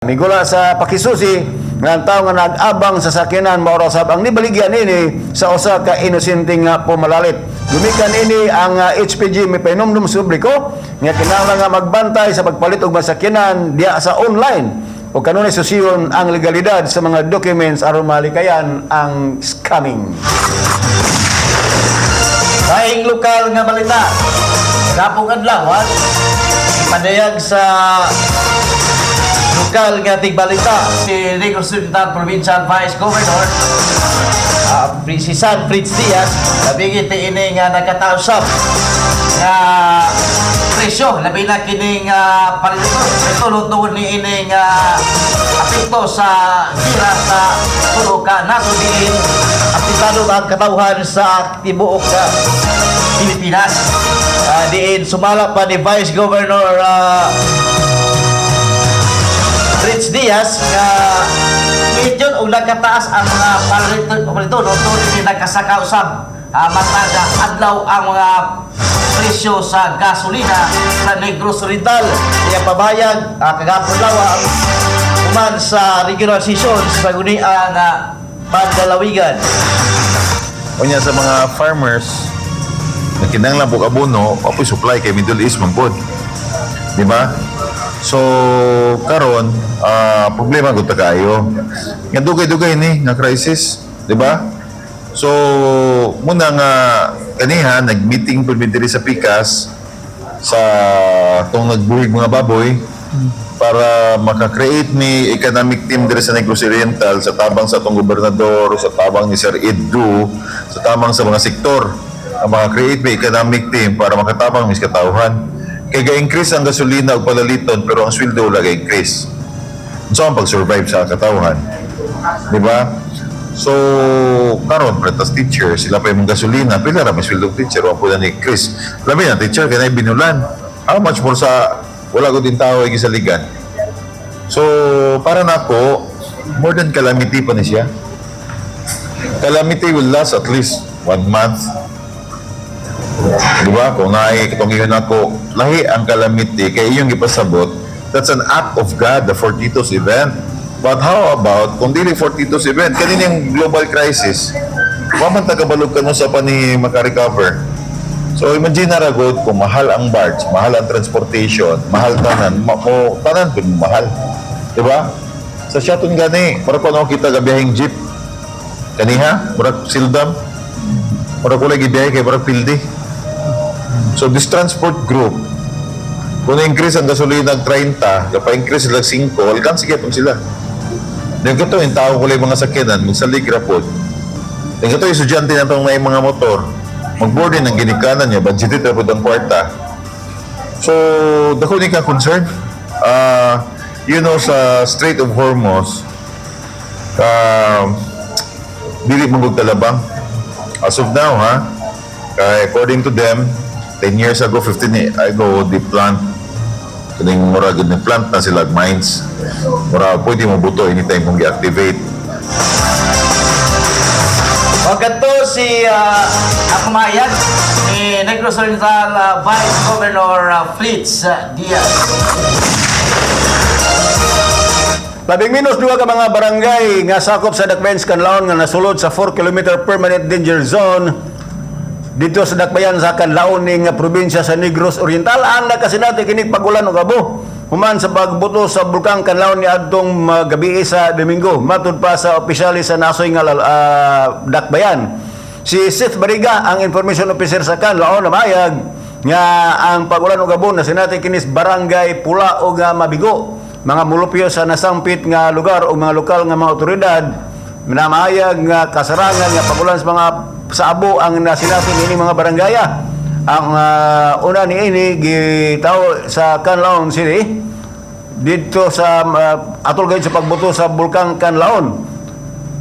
Migula sa pakisusi nga ang tawo nga nag-abang sa sakyanan mao ra sab ang nibaligyan ini sa usa ka inosente nga pumalalit. Gumikan ini ang HPG mipahinumdum sa publiko nga kinahanglan nga magbantay sa pagpalit og masakyanan diya sa online o kanunay susiyon ang legalidad sa mga documents aron malikayan ang scamming. Laing lokal nga balita. Gapong adlaw, ha? Ipadayag sa lokal nga tigbalita si Negros Oriental Provincial Vice Governor si San Fritz Diaz, labi ti ini nga nagkatausap nga presyo, labi na kining palito ito tungod ni ining apekto sa gira sa tulo ka nasod diin apektado ang katawhan sa tibuok ka Pilipinas. Diin sumala pa ni Vice Governor Rich Diaz nga medyo og nagkataas ang mga palito no, tungod ni nagkasaka usab matag adlaw ang mga presyo sa gasolina sa Negros Oriental. Iya pabayag kagahapon lawa ang human sa regular session sa guniang pandalawigan. Unya sa mga farmers na kinahanglan og abono, apoy supply kay Middle East man pod. Di ba? So karon problema gud ta kaayo. Nga dugay-dugay ni nga crisis, di ba? So muna nga kaniha nag-meeting pud mi diri sa Pikas sa tong nagbuhig mga baboy para maka-create ni economic team diri sa Negros Oriental sa tabang sa atong gobernador, sa tabang ni Sir Edu, sa tabang sa mga sektor. Ang maka-create may economic team para makatabang mis katawhan. Kay ga-increase ang gasolina ug palaliton pero ang sweldo wala ga-increase. Unsa ang pag-survive sa katawhan? Di ba? So, karon pretas teacher, sila pa yung gasolina, pila ra may sweldo teacher, wa po na ni increase. Labi na teacher kay naay binulan. How much more sa wala ko din tao ay gisaligan. So, para nako, more than calamity pa ni siya. Calamity will last at least one month. Di ba? Kung naay katong ingon ako, lahi ang calamity kay iyong gipasabot, that's an act of God, the Fortitos event. But how about kung dili Fortitos event, kanini yung global crisis, wa man ta kabalog kanus-a pa ni maka-recover. So imagine na ra gud kung mahal ang barge, mahal ang transportation, mahal tanan, mo tanan pud mahal. Di ba? Sa Siaton gani, para ko kita gabiyaheng jeep. Kaniha, murag sildam. Murag kulay gibiyahe kay murag pildi. So this transport group, kung na-increase ang gasolina ng 30, gapa-increase sila 5, alkansi gyapon sila. Yung kato, yung tao kulay mga sakyanan, magsalig ra pod. Yung kato, yung estudyante na itong may mga motor, mag-boarding ang ginikanan niya, budgeted ra pod ang kwarta. So, dako ni ka concern. Sa Strait of Hormuz, dili mo talabang. As of now, ha? Kaya according to them, 10 years ago, 15 ago, the plant, kaning murag ni plant na sila mines. Mura pwede mo buto anytime kung gi-activate. Pagkato si Akumayan ni Negros Oriental Vice Governor Fritz Diaz. Labing minus duha ka mga barangay nga sakop sa Dakbayan sa Kanlaon nga nasulod sa 4-kilometer permanent danger zone dito sa Dakbayan sa Kanlaon ning probinsya sa Negros Oriental ang nakasinati kinig pagulan og abo human sa pagbuto sa bulkang Kanlaon ni adtong gabi sa Domingo, matud pa sa opisyalis sa nasoy nga Dakbayan. Si Seth Bariga, ang information officer sa Kanlaon, namayag nga ang pagulan og abo nasinati kinis barangay Pula ug Mabigo, mga mulupyo sa nasangpit nga lugar o mga lokal nga mga otoridad namayag nga kasarangan nga pagulan sa mga sa abo ang nasinati niini mga barangaya. Ang una niini gitawo sa Canlaon City didto sa atol gayud sa pagbuto sa bulkang Canlaon.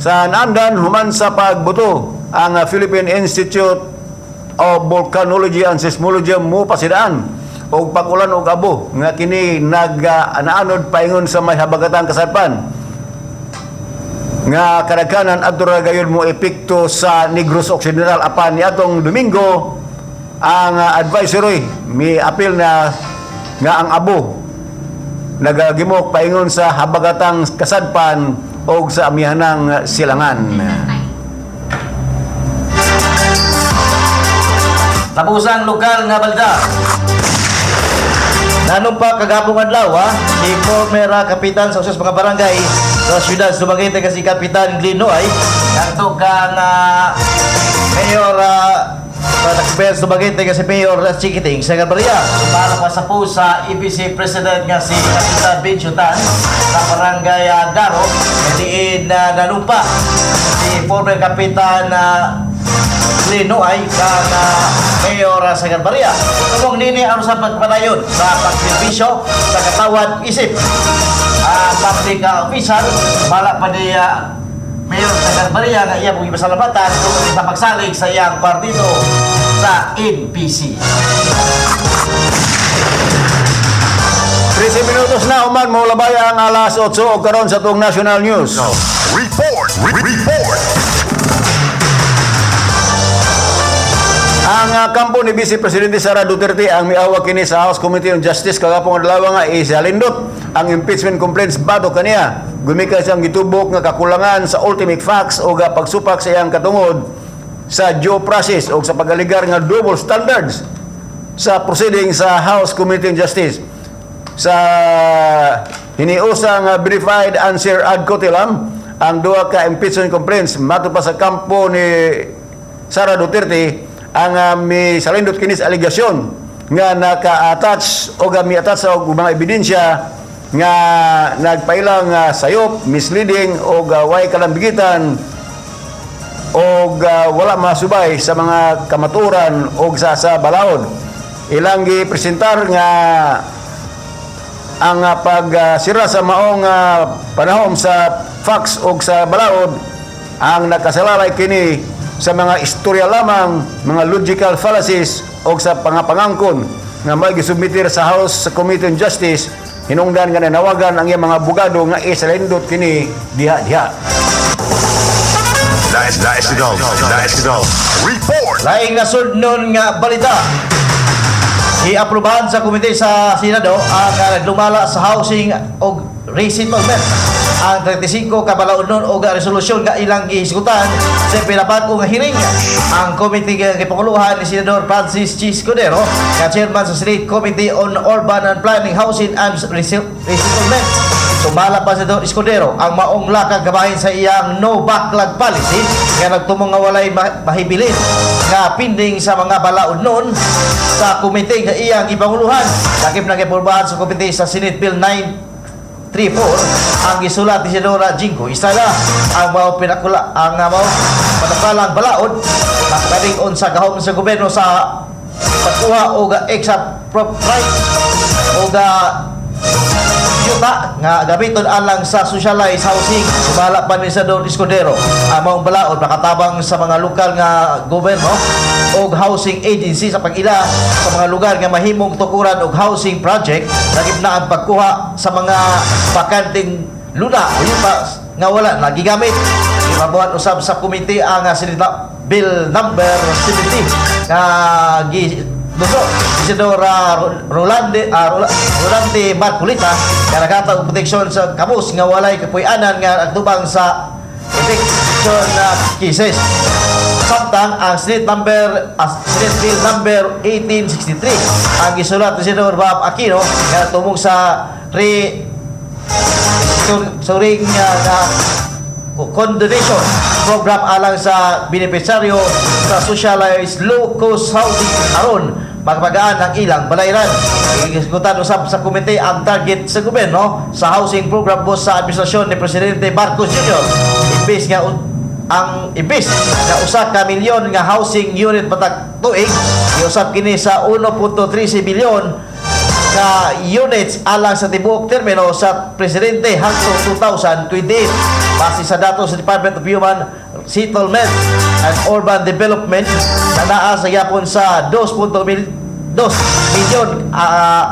Sa naandan human sa pagbuto, ang Philippine Institute of Volcanology and Seismology mo pasidaan og pag-ulan og abo nga kini nag naanod paingon sa may habagatang kasadpan nga kadaghanan adto ra gayud mo epekto sa Negros Occidental. Apan niadtong Domingo, ang advisory mi apil na nga ang abo nagagimok paingon sa habagatang kasadpan o sa amihanang silangan. Tapos ang lokal nga balita. Nanumpa kagapong adlaw ha, si former kapitan sa usas mga barangay sa siyudad sa Dumaguete nga si Kapitan Glino ay ngadto kang Mayor sa Dakbayan sa Dumaguete nga si Mayor Chiquiting sa Galbaria. Para pa sa po sa EPC President nga si Kapitan Bencho Tan sa barangay Daro, diin na nanumpa si former Kapitan Lino ay kang Mayor sa Galbaria. Tungkol nini ang sa pagpadayon sa pagserbisyo sa katawhan isip public official, bala pa ni Mayor sa Galbaria nga iya pong ipasalamatan tungkol sa pagsalig sa iyang partido sa NPC. 13 minutos na human molabay ang alas 8 og karon sa tuong National News. Report. Report. Ang kampo ni Vice Presidente Sara Duterte ang miawag kini sa House Committee on Justice kagapong adlaw nga isalindot ang impeachment complaints batok kaniya. Gumikan siyang gitubok nga kakulangan sa ultimate facts o pagsupak sa iyang katungod sa due process o sa pag-alegar nga double standards sa proceeding sa House Committee on Justice. Sa hiniusang verified answer ad cautelam ang duha ka impeachment complaints matud pa sa kampo ni Sara Duterte, ang misalindot kini sa alegasyon nga naka-attach o mi-attach sa og mga ebidensya nga nagpailang sayop, misleading o way kalambigitan o wala masubay sa mga kamaturan o sa balaod. Ilang gipresentar nga ang pagsira sa maong panahon sa facts o sa balaod ang nakasalalay kini sa mga istorya lamang, mga logical fallacies o sa pangapangangkon nga may gisubmitir sa House Committee on Justice, hinungdan nga nanawagan ang iyang mga abogado nga isalindot kini diha-diha. National. National. Report. Laing nasudnon nga balita. Iaprubahan sa komite sa Senado ang naglumala sa housing og resettlement. Ang 35 ka balaodnon og resolusyon nga ilang gihisgutan sa pinabag-o nga hearing. Ang komite nga gipanguluhan ni Senador Francis G. Escudero nga chairman sa Senate Committee on Urban and Planning, Housing and Resettlement. Sumala pa si Don Escudero, ang maong lakang kabahin sa iyang no backlog policy nga nagtumong nga walay mahibilin nga pending sa mga balaod noon sa komite nga iyang ipanguluhan. Lakip na gipurbahan sa komite sa Senate Bill 934 ang gisulat ni Senadora Jinggoy Estrada. Ang mao pinakula ang mao panukalang balaod nakaling sa gahom sa gobyerno sa pagkuha og expropriate og yuta nga gamiton alang sa socialized housing. Sumala pa ni Senador Escudero, ang maong balaod makatabang sa mga lokal nga gobyerno og housing agency sa pag-ila sa mga lugar nga mahimong tukuran og housing project, lagip na ang pagkuha sa mga bakanteng luna o yuta nga wala nagigamit. Gipabuhat usab sa komite ang Senate Bill number 70 nga gi Duso, Senador Rolande Marcoleta nga naghatag og proteksyon sa kabus nga walay kapuy-anan nga nagtubang sa eviction na cases. Samtang ang Senate Bill number 1863 ang gisulat ni Senador Bob Aquino nga tumong sa re suring na condonation program alang sa benepisyaryo sa socialized low-cost housing aron magpagaan ang ilang balayran. Gihisgutan usab sa komite ang target sa gobyerno sa housing program buwas sa administrasyon ni Presidente Marcos Jr. Imbes nga ang imbes nga 1 ka milyon nga housing unit matag tuig, giusab kini sa 1.13 bilyon ka units alang sa tibuok termino sa presidente hangtod 2028 base sa datos sa Department of Human Settlement and Urban Development na naa sa yapon sa 2.2 milyon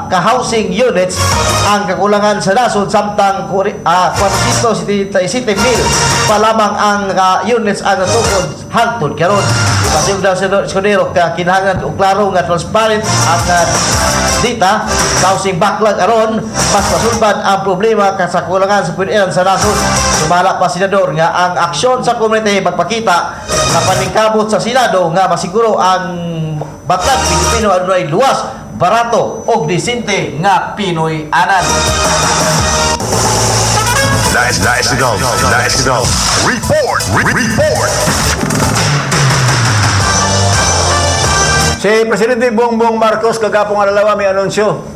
ka housing units ang kakulangan sa nasod, samtang 477 mil pa lamang ang units ang natukod hangtod karon. Ipasugdan sa Escudero ka kinahanglan og klaro nga transparent ang data causing backlog aron mas masulbad ang problema kasakulangan sa pulilan sa nasod. Sumala pa, senador, nga ang aksyon sa komite magpakita nga paningkamot sa Senado nga masiguro ang matag Pilipino adunay luwas, barato og disente nga Pinoy anan. National, National Report, Report. Si Presidente Bongbong Marcos kagapong adlaw may anunsyo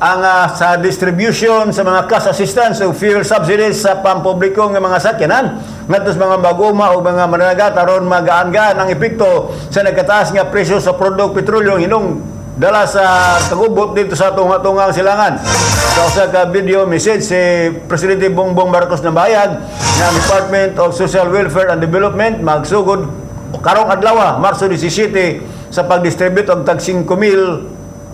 ang sa distribution sa mga cash assistance o fuel subsidies sa pampubliko nga mga sakyanan ngadto sa mga maguma o mga mananagat aron magaan-gaan ang epekto sa nagkataas nga presyo sa produkto petrolyo hinong dala sa kagubot dito sa tunga-tungang silangan. Sa usa ka video message, si Presidente Bongbong Marcos nabayag nga ang Department of Social Welfare and Development magsugod karong adlaw, Marso 17, sa pagdistribute og tag 5,000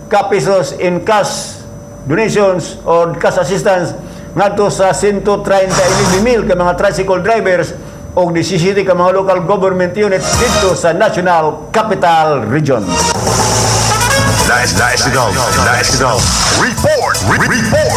ka pesos in cash donations or cash assistance ngadto sa 139,000 ka mga tricycle drivers og 17 ka mga local government units dito sa National Capital Region. National, National Report, Report.